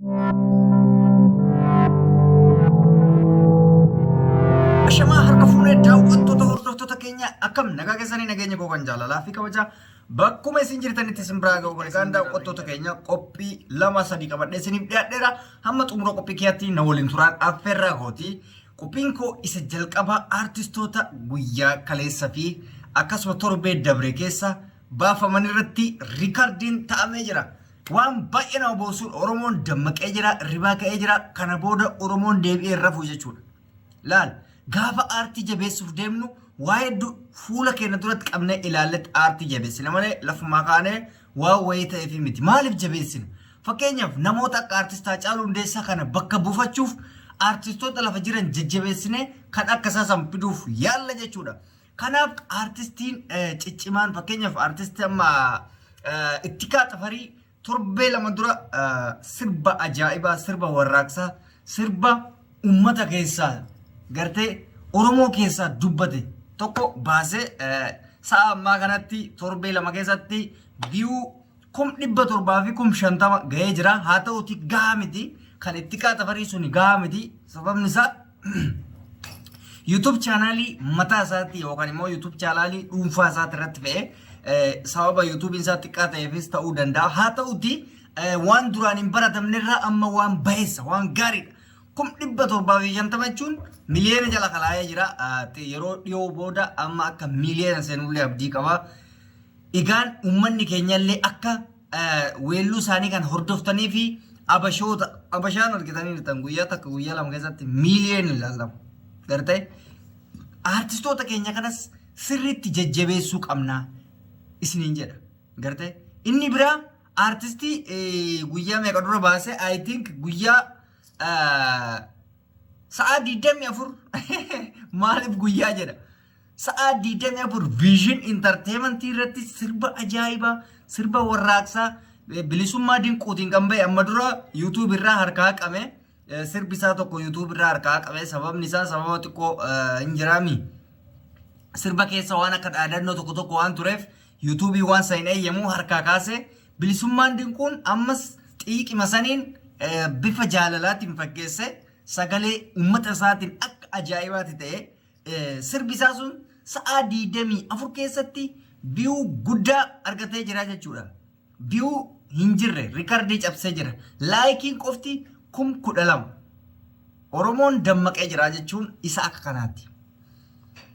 Ashamaa harka fuunee daawwattoota hordoftoota keenya, akkam nagaa keessanii? Nageenya koo kan jaalalaa fi kabajaa bakkuma isin jirtanitti isin biraa ga'u. Kan daawwattoota keenya, qophii lama sadii qabadhee isiniif dhiyaadheera. Hamma xumura qophii kiyyaatti na waliin turaan affeerraa kooti. Qophiin koo isa jalqabaa aartistoota guyyaa kaleessa fi akkasuma torbee dabre keessa baafaman irratti riikardiin ta'amee jira. Waan baay'ee nama boonsuun Oromoon dammaqee jira, ribaa ka'ee jira. Kana booda Oromoon deebi'ee rafuu jechuudha. Laal, gaafa aartii jabeessuuf deemnu waa hedduu fuula keenya duratti qabnee ilaalletti aartii jabeessina malee lafumaa kaanee waan wayii ta'eef miti. Maaliif jabeessina? Fakkeenyaaf, namoota akka aartist Haacaaluu Hundeessaa kana bakka buufachuuf aartistoota lafa jiran jajjabeessinee kan akka isaa san fiduuf yaalla jechuudha. Kanaaf aartistiin ciccimaan, fakkeenyaaf aartistii amma Ittikaa Tafarii, torbee 2 dura sirba ajaa'ibaa, sirba warraaqsaa, sirba ummata keessaa gartee Oromoo keessaa dubbate tokko baasee, sa'a ammaa kanatti torbee 2 keessatti view 750,000 gahee jira. Haa ta'uti gahaa miti. Kan Ittikaa Tafarii suni gahaa miti. Sababni isaa YouTube chaanaalii mataa isaatti yookaan immoo YouTube chaanaalii dhuunfaa isaatti irratti fe'ee, sababa YouTubein isaa xiqqaa ta'eefis ta'uu danda'a. Haa ta'uti waan duraan hin baratamne irraa amma waan baheessa, waan gaariidha. 750,000 jechuun miliyoona jala kalaa'ee jira. Yeroo dhiyoo booda amma akka miliyoona seenullee abdii qaba. Egaan uummanni keenyallee akka weelluu isaanii kan hordoftanii fi abashoota abashaan argitanii jirtan, guyyaa takka guyyaa 2 keessatti miiliyoona ilaalamu. Gartee aartistoota keenya kanas sirriitti jajjabeessuu qabna isiniin jedha. Gartee inni biraa aartistii guyyaa meeqa dura baase, I think guyyaa sa'a 24, maaliif guyyaa jedha. Sa'a 24 Vision Entertainment irratti sirba ajaa'ibaa, sirba warraaqsaa Bilisummaa Dinquutiin kan ba'e, amma dura YouTube irraa harkaa haqame, sirbi isaa tokko YouTube irraa harkaa haqame. Sababni isaa sababa xiqqoo hin jiraami. Sirba keessa waan akka dhaadannoo tokko tokko waan tureef YouTube waan san hin eeyyamu, harkaa kaase. Bilisummaan Dinquun ammas xiiqima saniin bifa jaalalaatiin fakkeesse, sagalee uummata isaatiin akka ajaa'ibaatti ta'e, sirbi isaa sun sa'a 24 keessatti view guddaa argatee jira jechuudha. View hin jirre rikardii cabsee jira. Likeiin qofti 12,000. Oromoon dammaqee jira jechuun isa akka kanaatti.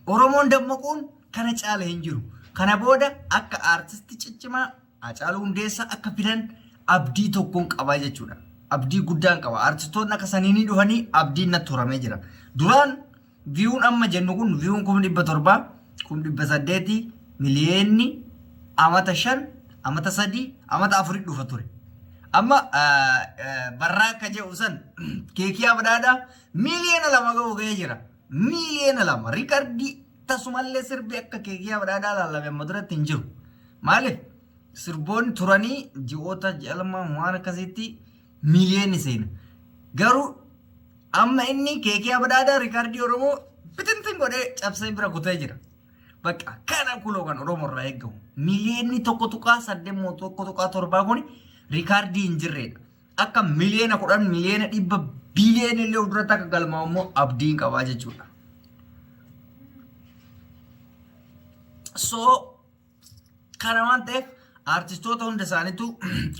Oromoon dammaquun kana caala hin jiru. Kana booda akka aartistii ciccimaa Haacaaluu Hundeessaa akka fidan abdii tokkoon qabaa jechuudha. Abdii guddaan qaba. Aartistoonni akka sanii ni dhufanii abdiin natti horamee jira. Duraan viewun amma jennu kun, viewun 700,000, 800,000, miliyeenni amata 5, amata 3, amata 4 dhufa ture. Amma barraa akka jedhu san Keekiyaa Badhaadhaa miiliyoona 2 ga'u ga'ee jira. Miiliyoona 2 rikardii. Tasumallee sirbi akka Keekiyaa Badhaadhaa laalame amma duratti hin jiru. Maaliif? Sirboonni turanii ji'oota, ji'a 2 waan akkasiitti miiliyoonni seena. Garuu amma inni Keekiyaa Badhaadhaa rikardii Oromoo bitintin godhee cabsee bira kutee jira. Bakka kana kuloo kan Oromoo irraa eegamu. Miiliyoonni 1.8 moo 1.7 kun rikardii hin jirredha. Akka miliyoona 10, miliyoona 100, biliyoona illee fuulduratti akka galmaa'u immoo abdiin qabaa jechuudha. So kana waan ta'eef aartistoota hunda isaaniitu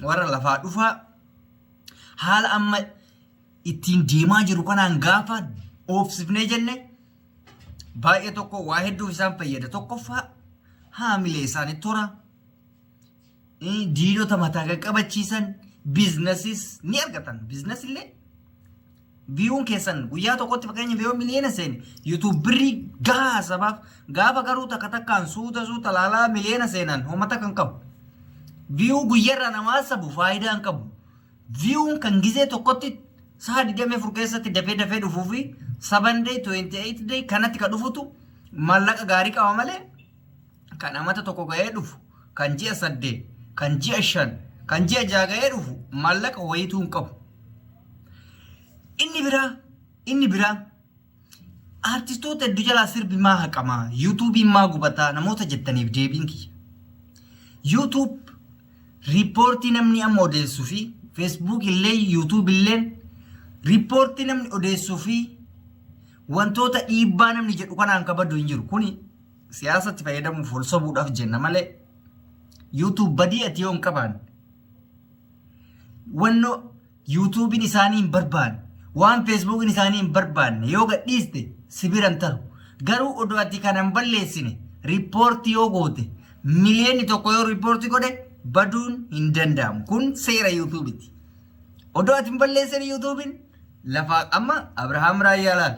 warra lafaa dhufaa haala amma ittiin deemaa jiru kanaan gaafa oofsifnee jenne baay'ee tokko waa hedduuf isaan fayyada. Tokkoffaa, haamilee isaanii tora, diinota mataa qaqqabachiisan, businessis ni argatan. Business illee viewun keessan guyyaa tokkotti fakkeenyaaf yoo miliyoona seene YouTube birrii gahaa sabaaf gaafa. Garuu takka takkaan suuta suuta laalaa miliyoona seenan homata kan qabu. View guyyaarraa namaa sabu faayidaa hin qabu. Viewun kan gizee tokkotti sa'a 24 keessatti dafee dafee dhufuu fi 7 day, 28 day kanatti kan dhufutu maallaqa gaarii qaba malee, kan amata tokko ga'ee dhufu, kan ji'a 8, kan ji'a 5, kan ji'a 6 ga'ee dhufu maallaqa wayituu hin qabu. Inni biraa aartistoota hedduu jalaa sirbi maa haqamaa, YouTubeiin maa gubataa namoota jettaniif deebiin kiyya. YouTube reportii namni amma odeessuu fi Facebook illee YouTube illee report namni odeessuu fi wantoota dhiibbaa namni jedhu kanaan kabadu hin jiru. Kuni siyaasatti fayyadamuuf wal sobuudhaaf jenna malee, YouTube badii ati yoo hin qabaanne, wanno YouTubein isaanii hin barbaanne, waan Facebookin isaanii hin barbaanne yoo gadhiiste si bira hin taru. Garuu odoo ati kana hin balleessine report yoo goote, 1 million yoo report godhe baduun hin danda'amu. Kun seera YouTubeiti. Odoo ati hin balleessine YouTubein lafaa amma Abrahaam Raayyaa laal.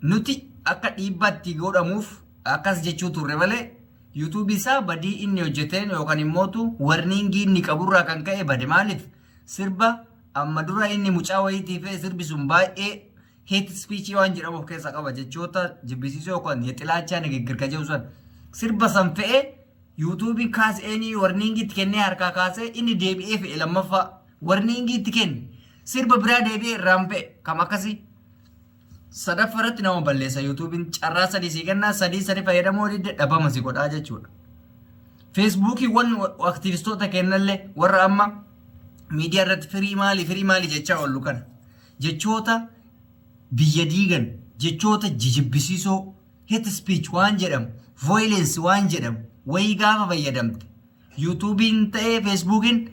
Nuti akka dhiibbaatti godhamuuf akkas jechuu turre malee, YouTube isaa badii inni hojjeteen yookaan immootu warning inni qaburraa kan ka'e bade. Maaliif? Sirba amma dura inni mucaa wayiitii fe'e, sirbi sun baay'ee hate speech waan jedhamu of keessaa qaba, jechoota jibbisiisoo yookaan የጥላቻ ንግግር ka jedhu san. Sirba san fe'e, YouTubein kaasee warning itti kennee harkaa kaasee, inni deebi'ee fe'e lammaffaa, warning itti kenne, sirba biraa deebi'ee irraan fe'e kam akkasii. Sadaffaa irratti nama balleessa YouTubein. Carraa sadii sii kennaa, sadii sadii fayyadamoo didde dhabama si godhaa jechuudha. Facebookiiwwan aktivistoota kennallee, warra amma miidiyaa irratti firii maali, firii maali jechaa oollu kana, jechoota biyya diigan, jechoota jijibbisiisoo, hate speech waan jedhamu, violence waan jedhamu wayii gaafa fayyadamte, YouTubein ta'ee Facebookiin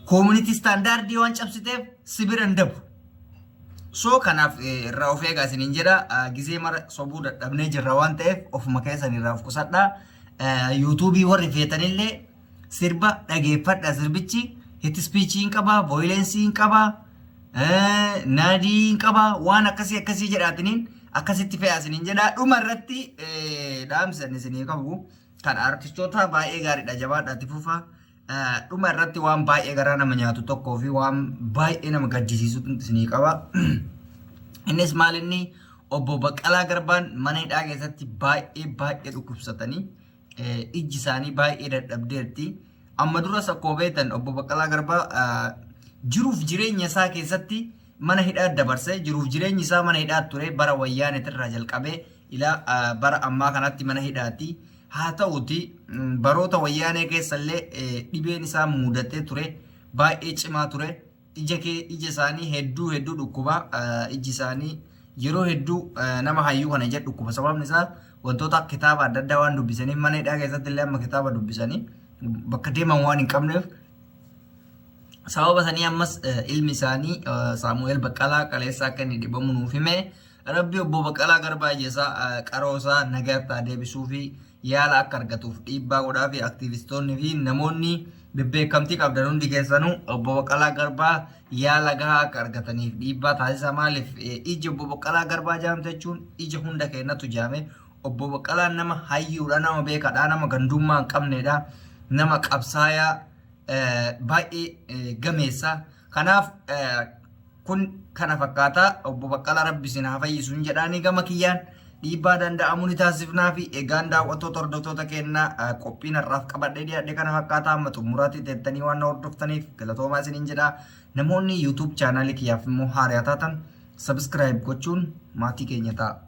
community standard waan cabsiteef si bira hin dabu. So kanaaf irraa of eegaa isiniin jedha. Gizee mara sobuu dadhabnee jirra waan ta'eef ofuma keessan irraa of qusadhaa. YouTubeii warri feetanillee sirba dhageeffadha. Sirbichi hate speech hin qabaa, violence hin qabaa, naadii hin qabaa, waan akkasii akkasii jedhaatiniin akkasitti fe'aa isiniin jedha. Dhuma irratti dhaamsan isinii qabu kan artistoota baay'ee gaariidha, jabaadhaatti fufaa. Dhuma irratti waan baay'ee garaa nama nyaatu tokkoo fi waan baay'ee nama gaddisiisu isinii qaba. Innis maal? Inni obbo Baqqalaa Garbaan mana hidhaa keessatti baay'ee baay'ee dhukkubsatanii ijji isaanii baay'ee dadhabdeerti. Amma duras akkuma beektan obbo Baqqalaa Garbaa jiruuf jireenya isaa keessatti mana hidhaa dabarsee, jiruuf jireenyi isaa mana hidhaa ture, bara wayyaanetirraa jalqabee ilaa bara ammaa kanatti mana hidhaati. Haa ta'uti, baroota wayyaanee keessallee dhibeen isaa mudatee ture, baay'ee cimaa ture. Ija kee ija isaanii hedduu hedduu dhukkuba. Iji isaanii yeroo hedduu nama hayyuu kana ija dhukkuba. Sababni isaa wantoota kitaaba adda addaa waan dubbisaniif, mana hidhaa keessatti illee amma kitaaba dubbisanii bakka deeman waan hin qabneef. Sababa sanii ammas ilmi isaanii Saamu'eel Baqqalaa qaleessa akka inni dhibamu nuuf hime. Rabbi obbo Baqqalaa Garbaa ija isaa, qaroo isaa nagaatti haa deebisuu fi yaala akka argatuuf dhiibbaa godhaa fi aktiivistoonni fi namoonni bebbeekamtii qabdan hundi keessanuu obbo Baqqalaa Garbaa yaala gahaa akka argataniif dhiibbaa taasisa. Maaliif? Iji obbo Baqqalaa Garbaa jaamte jechuun ija hunda keenyatu jaame. Obbo Baqqalaan nama hayyuudha, nama beekadha, nama gandummaa hin qabnedha, nama qabsaayaa baay'ee gameessa. Kanaaf kun kana fakkaata. Obbo Baqqalaa Rabbi isin haa fayyisu hin jedhaanii, gama kiyyaan dhiibbaa danda'amuu ni taasifnaa. Fi egaan daawwattoota, hordoftoota kennaa, qophiin har'aaf qabadhee dhiyaadhe kana fakkaata. Amma xumuraatti teettanii waan na hordoftaniif galatoomaa isiniin jedha. Namoonni YouTube channelii kiyyaaf immoo haaraa taatan subscribe gochuun maatii keenya ta'a.